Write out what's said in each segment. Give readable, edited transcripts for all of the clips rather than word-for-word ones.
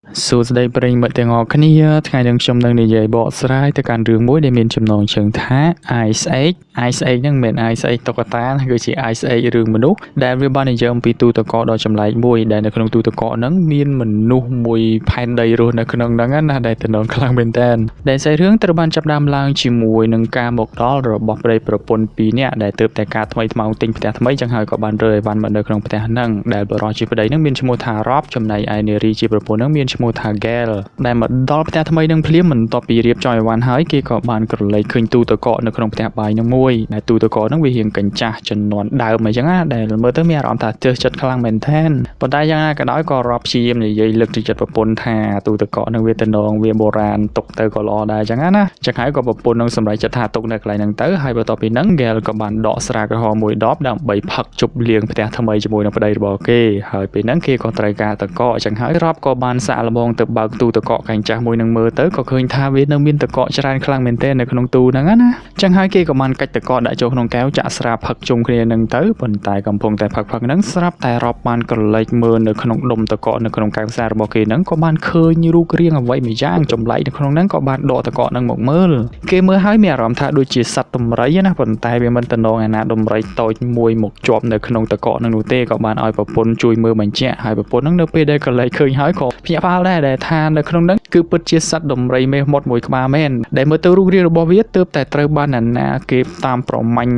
សួស្តីប្រិយមិត្តទាំងអស់គ្នាថ្ងៃនេះខ្ញុំនឹងនិយាយបកស្រាយទៅកាន់រឿងមួយដែលមានចំណងជើងថា Ice Age Ice Age ហ្នឹងមិនមែន Ice Age តុក្កតាណាគឺជា Ice Age រឿងមនុស្សដែលវាបាននិយាយអំពីទូទឹកកកដ៏ចម្លែកមួយដែលនៅក្នុងទូទឹកកកហ្នឹងមានមនុស្សមួយផែនដីរស់នៅក្នុងហ្នឹងណាដែលតំណងខ្លាំងមែនតើដែលសាច់រឿងត្រូវបានចាប់ផ្ដើមឡើងជាមួយនឹងការមកដល់របស់ប្តីប្រពន្ធពីរនាក់ដែលទើបតែការថ្មីថ្មោងទិញផ្ទះថ្មីចឹងហើយក៏បានរើអីវ៉ាន់មកនៅក្នុងផ្ទះហ្នឹងដែលបុរសជាប្តីហ្នឹងមានឈ្មោះថា Rob ចំណែកឯនារីជាប្រពន្ធហ្នឹងមានឈ្មោះថា Gail ដែលមកដល់ផ្ទះថ្មីនឹងភ្លាមបន្ទាប់ពីរៀបចំអីវ៉ាន់ហើយគេក៏បានក្រឡេកឃើញទូទឹកកកនៅក្នុងផ្ទះបាយនឹងមួយដែលទូទឹកកកហ្នឹងវារៀងកញ្ចាស់ជំនាន់ដើមអីចឹងណាដែលមើលទៅមានអារម្មណ៍ថាទើសចិត្តខ្លាំងមែនទែនប៉ុន្តែយ៉ាងណាក៏ដោយក៏រាប់ព្យាយាមនិយាយលើកទឹកចិត្តប្រពន្ធថាទូទឹកកកនឹងវាតំណងវាបុរាណទុកទៅក៏ល្អដែរចឹងណាចឹងហើយក៏ប្រពន្ធនឹងសម្រេចចិត្តថាទុកនៅកន្លែងហ្នឹងទៅហើយបន្ទាប់ពីហ្នឹង Gail ក៏បានដកស្រាក្រហមមួយដបដើម្បីផឹកជប់លៀងផ្ទះថ្មីជាមួយនឹងប្តីរបស់គេហើយពេលហ្នឹងគេក៏ត្រូវការទឹកកកចឹងហើយរាប់ក៏បានសាកល្បងទៅបើកទូទឹកកកកញ្ចាស់មួយនឹងមើលទៅក៏ឃើញថាវានៅមានទឹកកកច្រើនខ្លាំងមែនទែននៅក្នុងទូហ្នឹងណាចឹងហើយគេក៏បានកាច់ទឹកកកដាក់ចូលក្នុងកែវចាក់ស្រាផឹកជុំគ្នានឹងទៅប៉ុន្តែកំពុងតែផឹកផឹកហ្នឹងស្រាប់តែរាប់បានក្រឡេកមើលនៅក្នុងដុំទឹកកកនៅក្នុងកែវស្រារបស់គេហ្នឹងក៏បានឃើញរូបរាងអ្វីមួយយ៉ាងចម្លែកនៅក្នុងហ្នឹងក៏បានដកទឹកកកហ្នឹងមកមើលគេមើលហើយមានអារម្មណ៍ថាដូចជាសត្វដំរីណាប៉ុន្តែវាមិនតំណងអាណាដំរីតូចមួយមកជាប់នៅក្នុងទឹកកកហ្នឹងនោះទេក៏បានឲ្យប្រពន្ធជួយមើលបញ្ជាក់ហើយប្រពន្ធហ្នឹងនៅពេលដែលក្រឡេកឃើញហើយក៏ភ្ញាក់ផ្អើលដែរដែលថានៅក្នុងហ្នឹងគឺពិតជាសត្វដំរីមេមត់មួយក្បាលមែនដែលមើលទៅរូបរាងរបស់វាទើបតែត្រូវបានអ្នកណាគេតាមប្រមាញ់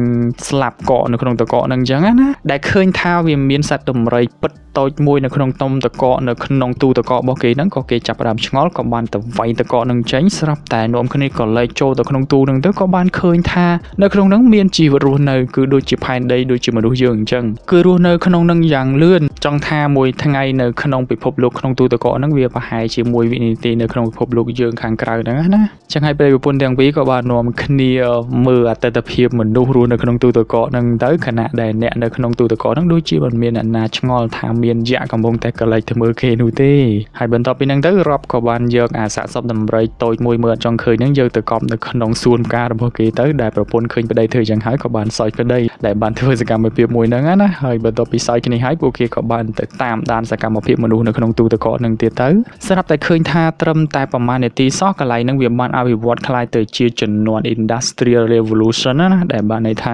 ស្លាប់កកនៅក្នុងតកកហ្នឹងអញ្ចឹងណាដែលឃើញថាវាមានសត្វដំរីពិតតូចមួយនៅក្នុងតុំតកកនៅក្នុងទូតកករបស់គេហ្នឹងក៏គេចាប់ផ្ដើមឆ្ងល់ក៏បានទៅវាយតកកហ្នឹងចេញស្រាប់តែនាំគ្នាក៏លែកចូលទៅក្នុងទូហ្នឹងទៅក៏បានឃើញថានៅក្នុងហ្នឹងមានជីវិតរស់នៅគឺដូចជាផែនដីដូចជាមនុស្សយើងអញ្ចឹងគឺរស់នៅក្នុងហ្នឹងយ៉ាងលឿនចង់ថាមួយថ្ងៃនៅក្នុងពិភពលោកក្នុងទូទឹកកកហ្នឹងវាប្រហែលជាមួយវិនាទីនៅក្នុងពិភពលោកយើងខាងក្រៅហ្នឹងណាចឹងហើយប្តីប្រពន្ធទាំងពីរក៏បាននាំគ្នាមើលអតីតភាពមនុស្សរស់នៅក្នុងទូទឹកកកហ្នឹងទៅខណៈដែលអ្នកនៅក្នុងទូទឹកកកហ្នឹងដូចជាមិនមានអ្នកណាឆ្ងល់ថាមានយក្សកំពុងតែកលេចទៅមើលគេនោះទេហើយបន្ទាប់ពីហ្នឹងទៅរាប់ក៏បានយកអាសាកសពដំរីតូចមួយមើលអត់ចង់ឃើញហ្នឹងយកទៅកប់នៅក្នុងសួនផ្ការបស់គេទៅដែលប្រពន្ធឃើញប្តីធ្វើយ៉ាងហើយក៏បានសើចប្តីដែលបានធ្វើសកម្មភាពមួយហ្នឹងណាហើយបន្ទាប់ពីសើចគ្នាហើយពួកគេក៏បានទៅតាមដានសកម្មភាពមនុស្សនៅក្នុងទូទឹកកកហ្នឹងទៀតទៅស្រាប់តែឃើញថាត្រឹមតែប្រហែលនាទីសោះកន្លែងហ្នឹងវាបានអភិវឌ្ឍក្លាយទៅជាជំនាន់ Industrial Revolution ណាដែលបានន័យថ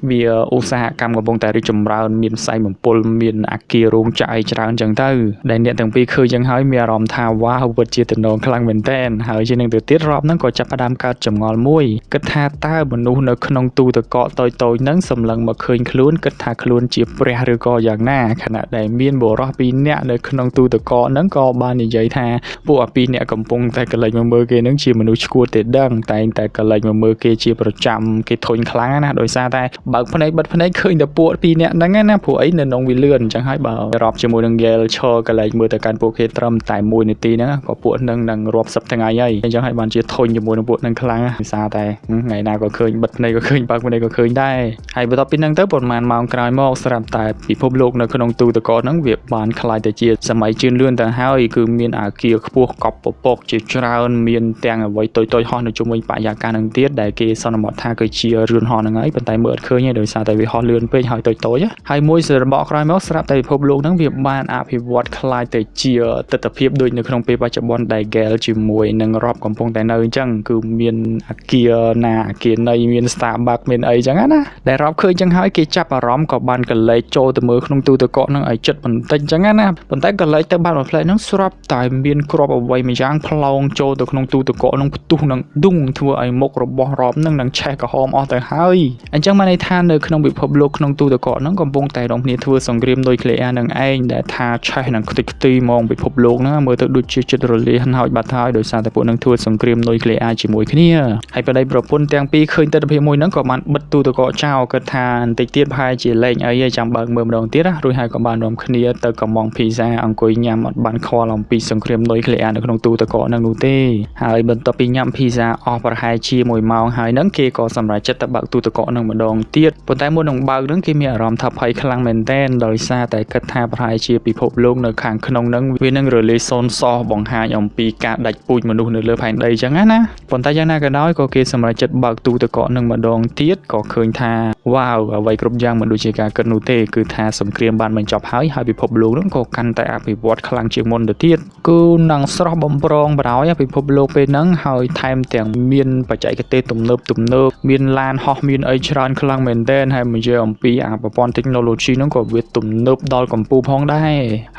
ាវាឧស្សាហកម្មកំពុងតែរីកចម្រើនមានផ្សែងបំពុលមានអាគាររោងចក្រអីច្រើនចឹងទៅដែលអ្នកទាំងពីរឃើញចឹងហើយមានអារម្មណ៍ថាវ៉ាវពិតជាតំណងខ្លាំងមែនទែនហើយជានឹងទៅទៀតរ៉បហ្នឹងក៏ចាប់ផ្ដើមកើតចម្ងល់មួយគិតថាតើមនុស្សនៅក្នុងទូទឹកកកតូចៗហ្នឹងសម្លឹងមកឃើញខ្លួនគិតថាខ្លួនជាព្រះឬក៏យ៉ាងណាខណៈដែលមានបុរសពីរនាក់នៅក្នុងទូទឹកកកហ្នឹងក៏បាននិយាយថាពួកអាពីរនាក់កំពុងតែកលេចមកមើលគេហ្នឹងជាមនុស្សឈួតទេដឹងតែងតែកលេចមកមើលគេជាប្រចាំគេធុញខ្លាំងណាស់ដោយសារតែបើកភ្នែកបិទភ្នែកឃើញតែពួកពីរនាក់ហ្នឹងណាព្រោះអីនៅក្នុងវាលឿនអញ្ចឹងហើយបើរាប់ជាមួយនឹង Gale ឈរកលេចមើលទៅកាន់ពួកគេត្រឹមតែ1នាទីហ្នឹងក៏ពួកហ្នឹងនឹងរាប់សិបថ្ងៃហើយអញ្ចឹងហើយបានជាធុញជាមួយនឹងពួកហ្នឹងខ្លាំងដោយសារតែថ្ងៃណាក៏ឃើញបិទភ្នែកក៏ឃើញបើកភ្នែកក៏ឃើញដែរហើយបន្ទាប់ពីហ្នឹងទៅប្រហែលម៉ោងក្រោយមកស្រាប់តែពិភពលោកនៅក្នុងទូទឹកកកហ្នឹងវាបានក្លាយទៅជាសម័យជឿនលឿនទៅហើយគឺមានអាគារខ្ពស់កប់ពពកជាច្រើនមានទាំងអ្វីតូចៗហោះនៅជុំវិញបរិយាកាសហ្នឹងទៀតដែលគេសន្មតថាគឺជារឿនហោះហ្នឹងហើយប៉ុន្តែមើលអត់ឃើញទេដោយសារតែវាហោះលឿនពេកហើយតូចៗហើយមួយសរបកក្រោយមកស្រាប់តែពិភពលោកហ្នឹងវាបានអភិវឌ្ឍក្លាយទៅជាទស្សនភាពដូចនៅក្នុងពេលបច្ចុប្បន្នដែល Gale ជាមួយនឹង Rob កំពុងតែនៅអញ្ចឹងគឺមានអាគារណាអាគារនៃមាន Starbucks មានអីចឹងណាដែល Rob ឃើញចឹងហើយគេចាប់អារម្មណ៍ក៏បានកលេចចូលទៅមើលក្នុងទូទឹកកកហ្នឹងឲ្យចិត្តបន្តិចចឹងណាប៉ុន្តែកលេចទៅបានមួយផ្លែហ្នឹងស្រាប់តែមានគ្រាប់អ្វីមួយយ៉ាងផ្លោងចូលទៅក្នុងទូទឹកកកហ្នឹងផ្ទុះនឹងឌុងធ្វើឲ្យមុខរបស់ Rob ហ្នឹងនឹងឆេះក្រហមអស់ទៅហើយអញ្ចឹងបានន័យថានៅក្នុងពិភពលោកក្នុងទូទឹកកកហ្នឹងកំពុងតែរងគ្នាធ្វើសង្គ្រាមនុយក្លេអ៊ែរនឹងឯងដែលថាឆេះនឹងខ្ទេចខ្ទីហ្មងពិភពលោកហ្នឹងមើលទៅដូចជាចិត្តរលាយហើយបាត់ហើយដោយសារតែពួកនឹងធ្វើសង្គ្រាមនុយក្លេអ៊ែរជាមួយគ្នាហើយប្តីប្រពន្ធទាំងពីរឃើញទស្សនភាពមួយហ្នឹងក៏បានបិទទូទឹកកកចោលគិតថាបន្តិចទៀតប្រហែលជាលេងអីហើយចាំបើកមើលម្ដងទៀតណារួចហើយក៏បាននាំគ្នាទៅកំងភីហ្សាអង្គុយញ៉ាំអត់បានខ្វល់អំពីសង្គ្រាមនុយក្លេអ៊ែរនៅក្នុងទូទឹកកកហ្នឹងនោះទេហើយបន្ទាប់ពីញ៉ាំភីហ្សាអស់ប្រហែលជាមួយម៉ោងហើយហ្នឹងគេក៏សម្រេចចិត្តទៅបើកទូទឹកកកហ្នឹងម្ដងទៀតប៉ុន្តែមុននឹងបើកហ្នឹងគេមានអារម្មណ៍ថាភ័យខ្លាំងមែនទែនដោយសារតែគិតថា ប្រហែលជាពិភពលោកនៅខាងក្នុងហ្នឹងវានឹងរលាយសូន្យសោះបង្ហាញអំពីការដាច់ពូជមនុស្សនៅលើផែនដីអញ្ចឹងណាប៉ុន្តែយ៉ាងណាក៏ដោយក៏គេសម្រេចចិត្តបើកទូទឹកកកនឹងម្ដងទៀតក៏ឃើញថាវ៉ាវអ្វីគ្រប់យ៉ាងមិនដូចជាការគិតនោះទេគឺថាសង្គ្រាមបានបញ្ចប់ហើយហើយពិភពលោកនឹងក៏កាន់តែអភិវឌ្ឍខ្លាំងជាងមុនទៅទៀតគឺនឹងស្រស់បំព្រងបរោយពិភពលោកពេលហ្នឹងហើយថែមទាំងមានបច្ចេកទេសទំនើបទំនើបមានឡានហោះមានអីច្រើនខ្លាំងមែនទែនហើយនិយាយអំពីអាប្រព័ន្ធ technology ហ្នឹងក៏វាទំនើបដល់កម្ពុជាផងដែ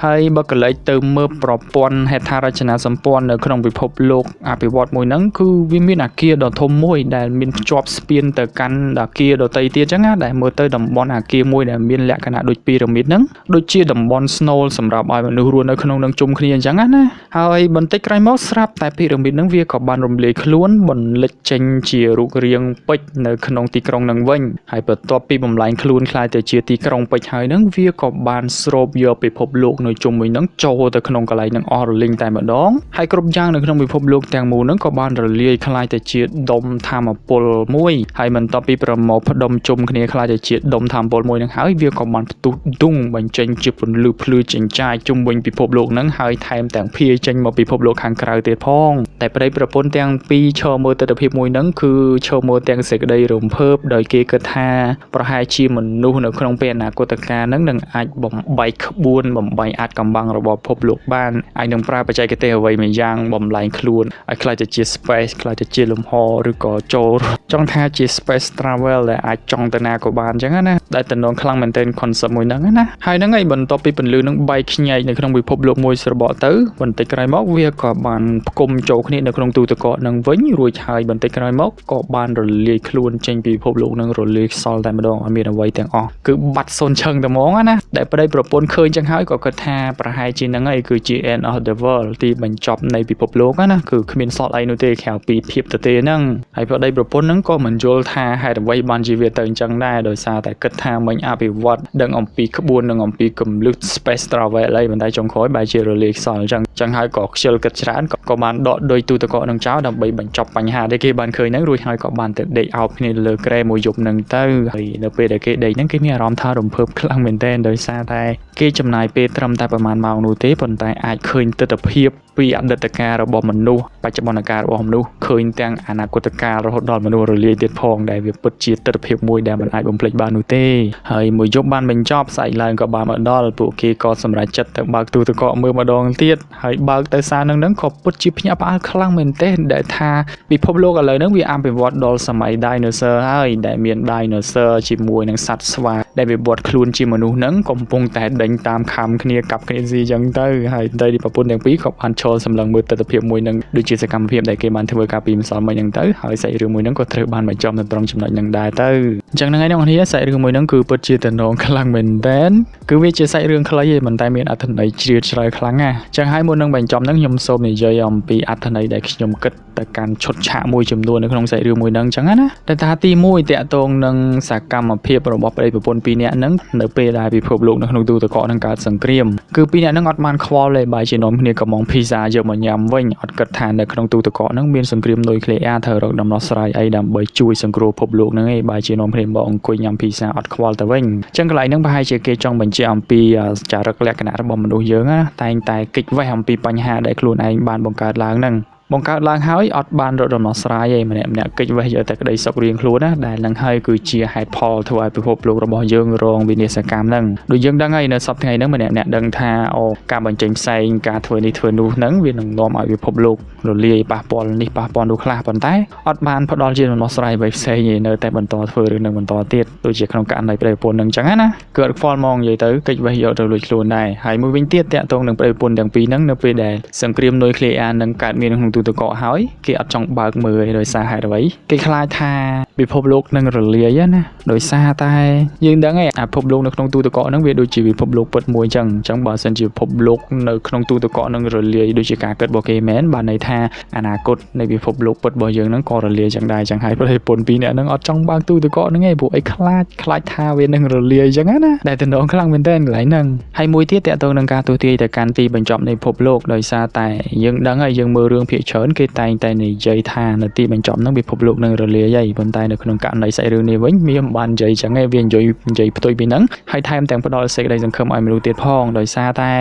រហើយបើកលេចទៅមើលប្រព័ន្ធហេដ្ឋារចនាសម្ព័ន្ធនៅក្នុងពិភពលោកអភិវឌ្ឍមួយហ្នឹងគឺវាមានអាគារដ៏ធំមួយដែលមានភ្ជាប់ស្ពានទៅកាន់អាគារដទៃទៀតចឹងណាដែលមើលទៅតំបន់អាគារមួយដែលមានលក្ខណៈដូចពីរ៉ាមីតហ្នឹងដូចជាតំបន់ snow សម្រាប់ឲ្យមនុស្សរស់នៅក្នុងនឹងជុំគ្នាអញ្ចឹងណាហើយបន្តិចក្រោយមកស្រាប់តែពីរ៉ាមីតហ្នឹងវាក៏បានរំលាយខ្លួនបន្លិចចេញជារូបរាងពេជ្រនៅក្នុងទីក្រុងហ្នឹងវិញហើយបន្ទាប់ពីបំលែងខ្លួនក្លាយទៅជាទីក្រុងពេជ្រហើយហ្នឹងវាក៏បានស្រូបយកពិភពលោកនៅជុំវិញហ្នឹងចូលទៅក្នុងកន្លែងហ្នឹងអស់រលីងតែម្ដងហើយគ្រប់យ៉ាងនៅក្នុងពិភពលោកទាំងមូលហ្នឹងក៏បានរលាយក្លាយទៅជាដុំធម្មពលមួយហើយបន្ទាប់ពីប្រមូលផ្ដុំជុំគ្នាក្លាយទៅជាដុំធម្មពលមួយហ្នឹងហើយវាក៏បានផ្ទុះឌុងបញ្ចេញជាពន្លឺភ្លឺចិញ្ចាយជុំវិញពិភពលោកហ្នឹងហើយថែមទាំងភាយចេញមកពិភពលោកខាងក្រៅទៀតផងតែប្តីប្រពន្ធទាំងពីរឈរមើលទិដ្ឋភាពមួយហ្នឹងគឺឈរមើលទាំងសេចក្តីរំភើបដោយគេគិតថាប្រហែលជាមនុស្សនៅក្នុងពេលអនាគតកាលហ្នឹងនឹងអាចបំបែកក្បួនបំបែកអាចកំបាំងរបស់ពិភពលោកបានអាចនឹងប្រើបច្ចេកទេសអ្វីមួយយ៉ាងបំលែងខ្លួនឲ្យក្លាយទៅជា space ក្លាយទៅជាលំហឬក៏ចូលចង់ថាជា space travel ដែលអាចចង់ទៅណាក៏បានអញ្ចឹងណាដែលតំណងខ្លាំងមែនទែន concept មួយហ្នឹងណាហើយហ្នឹងឯងបន្ទាប់ពីពន្លឺនឹងបែកខ្ញែកនៅក្នុងពិភពលោកមួយស្របក់ទៅបន្តិចក្រោយមកវាក៏បានផ្គុំចូលគ្នានៅក្នុងទូទឹកកកនឹងវិញរួចហើយបន្តិចក្រោយមកក៏បានរលាយខ្លួនចេញពីពិភពលោកនឹងរលាយខ្សលតែម្ដងអត់មានអ្វីទាំងអស់គឺបាត់សូន្យឆឹងតែហ្មងណាដែលប្តីប្រពន្ធឃើញចឹងហើយក៏គិតថាប្រហែលជាហ្នឹងហើយគឺជា end of the world ទីបញ្ចប់នៃពិភពលោកណាគឺគ្មានសល់អីនោះទេក្រៅពីភាពទទេហ្នឹងហើយប្តីប្រពន្ធហ្នឹងក៏មិនយល់ថាហេតុអ្វីបានជាវាទៅអញ្ចឹងដែរដោយសារតែគិតថាមិញអភិវឌ្ឍដឹងអំពីក្បួននិងអំពីកម្លឹះ space travel អីប៉ុន្តែចុងក្រោយបែរជារលាយខ្សលអញ្ចឹងចឹងហើយក៏ខ្ជិលគិតច្រើនក៏បានដកដោយទូទឹកកកនឹងចោលដើម្បីបញ្ចប់បញ្ហាដែលគេបានឃើញហ្នឹងរួចហើយក៏បានទៅដេកអោបគ្នាលើគ្រែមួយយប់ហ្នឹងទៅហើយនៅពេលដែលគេដេកហ្នឹងគេមានអារម្មណ៍ថារំភើបខ្លាំងមែនទែនដោយសារតែគេចំណាយពេលត្រឹមតែប្រហែលម៉ោងនោះទេប៉ុន្តែអាចឃើញទិដ្ឋភាពពីអតីតកាលរបស់មនុស្សបច្ចុប្បន្នកាលរបស់មនុស្សឃើញទាំងអនាគតកាលរហូតដល់មនុស្សរលាយទៀតផងដែលវាពិតជាទិដ្ឋភាពមួយដែលមិនអាចបំភ្លេចបាននោះទេហើយមួយយប់បានបញ្ចប់ស្អែកឡើងក៏បានមកដល់ពួកគេក៏សម្រេចចិត្តទៅបើកទូទឹកកកមើលម្ដងទៀតហើយបើកទៅសារនឹងហ្នឹងក៏ពិតជាភ្ញាក់ផ្អើលខ្លាំងមែនទែនដែលថាពិភពលោកឥឡូវហ្នឹងវាអភិវឌ្ឍដល់សម័យ Dinosaur ហើយដែលមាន Dinosaur ជាមួយនឹងសត្វស្វាដែលវាវត្តខ្លួនជាមនុស្សហ្នឹងកំពុងតែដេញតាមខំគ្នាកាប់គ្នាស៊ីចឹងទៅហើយប្តីប្រពន្ធទាំងពីរក៏បានឈរសម្លឹងមើលទិដ្ឋភាពមួយហ្នឹងដូចជាសកម្មភាពដែលគេបានធ្វើកាលពីម្សិលមិញហ្នឹងទៅហើយសាច់រឿងមួយហ្នឹងក៏ត្រូវបានបញ្ចប់នៅត្រង់ចំណុចហ្នឹងដែរទៅអញ្ចឹងហ្នឹងហើយអ្នកនរសាច់រឿងមួយហ្នឹងគឺពិតជាតំណងខ្លាំងមែនទែនគឺវាជាសាច់រឿងខ្លីទេប៉ុន្តែមានអត្ថន័យជ្រាលជ្រៅខ្លាំងណាស់អញ្ចឹងហើយមុននឹងបញ្ចប់ហ្នឹងខ្ញុំសូមនិយាយអំពីអត្ថន័យដែលខ្ញុំគិតទៅកាន់ឈុតឆាកមួយចំនួននៅក្នុងសាច់រឿងមួយហ្នឹងអញ្ចឹងណាតែថាទី1តកតងនឹងសកម្មភាពរបស់ប្តីប្រពន្ធពីរនាក់ហ្នឹងនៅពេលដែលពិភពលោកនៅក្នុងទូទឹកកកនឹងកើតសង្គ្រាមគឺពីរនាក់ហ្នឹងអត់បានខ្វល់ទេបែរជានាំគ្នាកំងភីហ្សាយកមកញ៉ាំវិញអត់គិតថានៅក្នុងទូទឹកកកហ្នឹងមានសង្គ្រាមនុយក្លេអ៊ែរត្រូវរកដំណោះស្រាយអីដើម្បីជួយសង្គ្រោះពិភពលោកហ្នឹងឯងបែរជានាំគ្នាមកអង្គុយញ៉ាំភីហ្សាអត់ខ្វល់ទៅវិញអញ្ចឹងកន្លែងហ្នឹងប្រហែលជាគេចង់បញ្ជាក់អំពីចរិតលក្ខណៈរបស់មនុស្សយើងណាតែងតែគេចវេះអំពីបញ្ហាដែលខ្លួនឯងបានបង្កើតឡើងហ្នឹងបង្កើតឡើងហើយអត់បានរកដំណោះស្រាយឯងម្នាក់ម្នាក់គេចវេះយកតែក្តីសុខរៀងខ្លួនណាដែលនឹងហើយគឺជាហេតុផលធ្វើឲ្យពិភពលោករបស់យើងរងវិនាសកម្មហ្នឹងដូចយើងដឹងហើយនៅសប្តាហ៍ថ្ងៃហ្នឹងម្នាក់ម្នាក់ដឹងថាអូការបញ្ចេញផ្សែងការធ្វើនេះធ្វើនោះហ្នឹងវានឹងនាំឲ្យពិភពលោករលាយប៉ះពាល់នេះប៉ះពាល់នោះខ្លះប៉ុន្តែអត់បានផ្ដល់ជាដំណោះស្រាយអ្វីផ្សេងទេនៅតែបន្តធ្វើរឿងនឹងបន្តទៀតដូចជាក្នុងករណីប្តីប្រពន្ធហ្នឹងអញ្ចឹងណាគឺអត់ខ្វល់ហ្មងនិយាយទៅគេចវេះយកទៅលួចខ្លួនដែរហើយមួយវិញទៀតតាក់ទងនឹងប្តីប្រពន្ធទាំងពីរហ្នឹងនៅពេលដែលសង្គ្រាមនុយក្លេអ៊ែរនឹងកើតមានក្នុងទូទឹកកកហើយគេអត់ចង់បើកមើលទេដោយសារហេតុអ្វីគេខ្លាចថាពិភពលោកនឹងរលាយណាដោយសារតែយើងដឹងហើយអាពិភពលោកនៅក្នុងទូទឹកកកហ្នឹងវាដូចជាពិភពលោកពិតមួយអញ្ចឹងអញ្ចឹងបើសិនជាពិភពលោកនៅក្នុងទូទឹកកកនឹងរលាយដូចជាការគិតរបស់គេមែនបានន័យថាអនាគតនៃពិភពលោកពិតរបស់យើងហ្នឹងក៏រលាយចឹងដែរអញ្ចឹងហើយប្រពន្ធពីរនាក់ហ្នឹងអត់ចង់បើកទូទឹកកកហ្នឹងឯងព្រោះអីខ្លាចខ្លាចថាវានឹងរលាយចឹងណាដែលតំណងខ្លាំងមែនទែនកន្លែងហ្នឹងហើយមួយទៀតតកតងនឹងការទូទាយទៅកាន់ទីបញ្ចប់នៃពិភពលោកដោយសារតែយើងដឹងហើយយើងមើលរឿងភាគ ច្រើនគេតែងតែនិយាយថានៅទីបញ្ចប់ហ្នឹងពិភពលោកនឹងរលាយហើយប៉ុន្តែនៅក្នុងករណីសាច់រឿងនេះវិញវាមិនបាននិយាយចឹងទេវានិយាយផ្ទុយពីហ្នឹងហើយថែមទាំងផ្ដល់សេចក្តីសង្ឃឹមឲ្យមនុស្សទៀតផងដោយសារតែ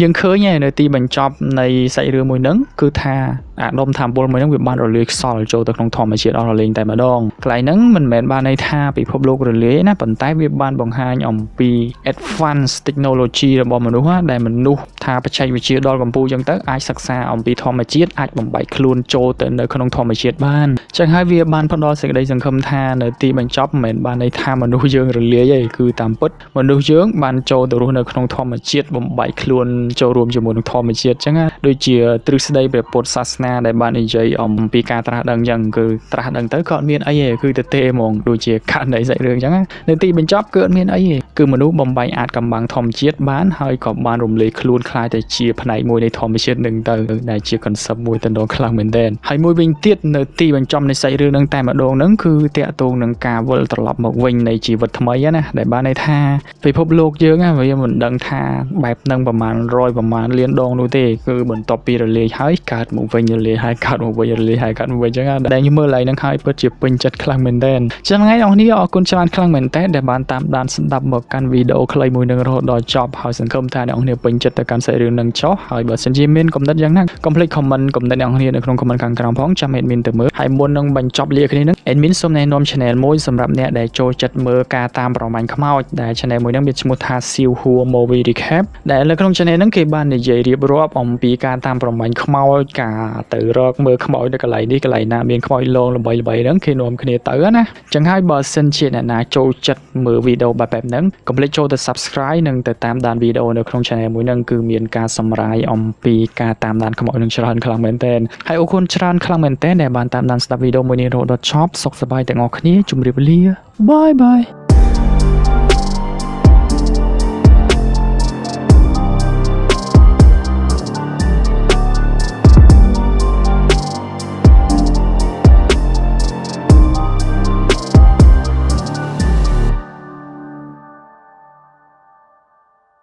យើងឃើញហើយនៅទីបញ្ចប់នៃសាច់រឿងមួយហ្នឹងគឺថាអាដុំថាមពលមួយហ្នឹងវាបានរលាយខ្សលចូលទៅក្នុងធម្មជាតិអស់រលែងតែម្ដងកន្លែងហ្នឹងមិនមែនបានន័យថាពិភពលោករលាយណាប៉ុន្តែវាបានបង្ហាញអំពី advanced technology របស់មនុស្សណាដែលមនុស្សថាបច្ចេកវិទ្យាដល់កម្ពុជាចឹងទៅអាចសិក្សាអំពីធម្មជាតិអាចបំបែកខ្លួនចូលទៅនៅក្នុងធម្មជាតិបានចឹងហើយវាបានផ្ដល់សេចក្តីសង្ឃឹមថានៅទីបញ្ចប់មិនមែនបានន័យថាមនុស្សយើងរលាយទេគឺតាមពិតមនុស្សយើងបានចូលទៅរស់នៅក្នុងធម្មជាតិបំបែកខ្លួនចូលរួមជាមួយនឹងធម្មជាតិចឹងណាដូចជាទ្រឹស្ដីព្រះពុទ្ធសាសនាដែលបាននិយាយអំពីការត្រាស់ដឹងចឹងគឺត្រាស់ដឹងទៅក៏អត់មានអីទេគឺទៅទេហ្មងដូចជាករណីសាច់រឿងចឹងណានៅទីបញ្ចប់គឺអត់មានអីទេគឺមនុស្សបំបែកអាចកំបាំងធម្មជាតិបានហើយក៏បានរំលាយខ្លួនក្លាយទៅជាផ្នែកមួយនៃធម្មជាតិនឹងទៅដែលជា concept មួយតំណងខ្លាំងមែនទែនហើយមួយវិញទៀតនៅទីបញ្ចប់នៃសាច់រឿងនឹងតែម្ដងហ្នឹងគឺតាក់ទងនឹងការវិលត្រឡប់មកវិញនៃជីវិតថ្មីណាដែលបានន័យថាពិភពលោកយើងណាវាមិនដឹងថាបែបនឹងប្រមាណ100ប្រមាណលានដងនោះទេគឺបន្ទាប់ពីរលាយហើយកើតមកវិញរលាយហើយកើតមកវិញរលាយហើយកើតមកវិញអញ្ចឹងណាដែលខ្ញុំមើលឡើងនឹងហើយពិតជាពេញចិត្តខ្លាំងមែនទែនចឹងថ្ងៃអ្នកនរអរគុណច្រើនខ្លាំងមែនទែនដែលបានតាមដានស្ដាប់មកកាន់វីដេអូខ្លីមួយនឹងរហូតដល់ចប់ហើយសង្ឃឹមថាអ្នកនរពេញចិត្តទៅកាន់សាច់រឿងនឹងចុះហើយបើសិនជាមានគំនិតយ៉ាងណាកុំភ្លេច comment គំនិតអ្នកនរនៅក្នុង comment ខាងក្រោមផងចាំ admin ទៅមើលហើយមុននឹងបញ្ចប់លាគ្នានឹង admin សូមណែនាំ channel មួយសម្រាប់អ្នកដែលចូលចិត្តមើលការតាមប្រមាញ់ខ្មោចដែល channel មួយហ្នឹងមានឈ្មោះថា Siu Hua Movie Recap ដែលនៅក្នុង channel ហ្នឹងគេបាននិយាយរៀបរាប់អំពីការតាមប្រមាញ់ខ្មោចការទៅរកមើលខ្មោចនៅកន្លែងនេះកន្លែងណាមានខ្មោចលងល្បីៗហ្នឹងគេនាំគ្នាទៅណាចឹងហើយបើសិនជាអ្នកណាចូលចិត្តមើលវីដេអូបែបហ្នឹងកុំភ្លេចចូលទៅ subscribe និងទៅតាមដានវីដេអូនៅក្នុង channel មួយហ្នឹងគឺមានការសម្រាយអំពីការតាមដានខ្មោចនឹងច្រើនខ្លាំងមែនទែនហើយអរគុណច្រើនខ្លាំងមែនទែនដែលបានតាមដានស្ដាប់វីដេអូមួយនេះរហូតដល់ចប់សុខសប្បាយទាំងអស់គ្នាជម្រាបលា bye bye.